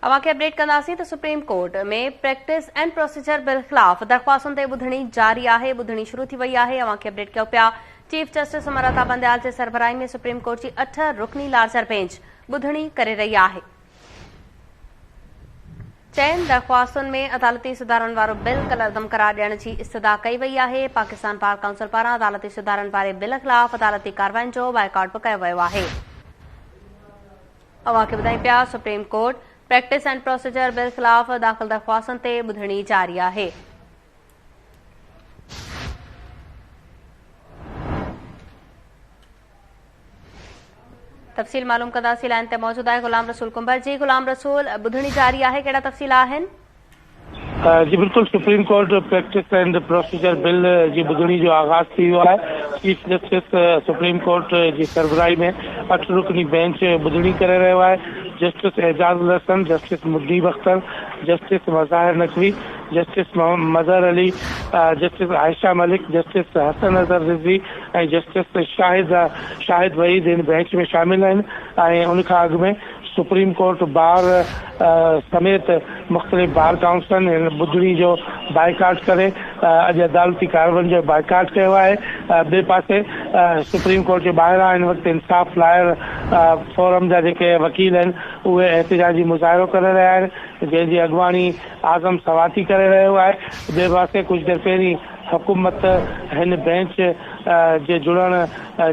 اوهان کي اپڊيٽ ڪنداسين ته supreme court ۾ practice and procedure bill خلاف درخواستن تي ٻڌڻي جاري آهي، ٻڌڻي شروع ٿي وئي آهي، اوهان کي اپڊيٽ ڪيو پيا چيف جسٽس عمر عطا بنديال جي سربراهي ۾ سپريم ڪورٽ جي اٺ رڪني لارجر بينچ ٻڌڻي ڪري رهي آهي. چئن درخواستن ۾ عدالتي سڌارن وارو بل ڪالعدم قرار ڏيڻ جي استدعا ڪئي وئي آهي، پاڪستان بار ڪائونسل پاران عدالتي سڌارن واري بل خلاف عدالتي ڪارروائين جو بائيڪاٽ به ڪيو ويو آهي. اوهان کي ٻڌايون پيا supreme court practice and procedure bill خلاف داخل درخواستن تي ٻڌڻي جاري آهي. تفصيل معلوم ڪنداسين لائن تي موجود آهي غلام رسول ڪنڀر جي غلام رسول ٻڌڻي جاري آهي ڪهڙا تفصيل آهن؟ جي بلڪل supreme court practice and procedure bill جي ٻڌڻي جو آغاز ٿي ويو آهي، چيف جسٽس سپريم ڪورٽ جي سربراهي ۾ اٺ رڪني بئنچ ٻڌڻي ڪري رهيو آهي، justice Ijaz ul Ahsan, justice Munib Akhtar, justice Mazahir Naqvi, justice Mazhar Ali, justice Ayesha Malik, justice Hasan Azhar Rizvi ۽ justice Shahid Shahid Waheed هن بئنچ ۾ شامل آهن ۽ ان کان اڳ ۾ سپريم ڪورٽ بار سميت مختلف بار ڪائونسلن هن ٻڌڻي جو بائيڪاٽ ڪري اڄ عدالتي ڪارروائين جو بائيڪاٽ ڪيو آهي. ٻئي پاسي سپريم ڪورٽ جي ٻاهران هن وقت انصاف لائر فورم جا جيڪي وڪيل آهن اهي احتجاجي مظاهرو ڪري رهيا آهن جنهن جي اڳواڻي اعظم سواتي ڪري رهيو آهي. ٻئي پاسي ڪجهه دير پهرين حڪومت هن بئنچ جي جڙڻ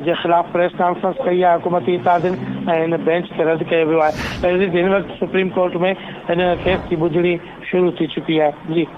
جي خلاف پريس ڪانفرنس ڪئي آهي حڪومتي اتحادين ۽ هن بئنچ کي رد ڪيو ويو آهي. اهڙي ريت هن وقت سپريم ڪورٽ ۾ هن ڪيس جي ٻڌڻي شروع ٿي چڪي آهي. جي.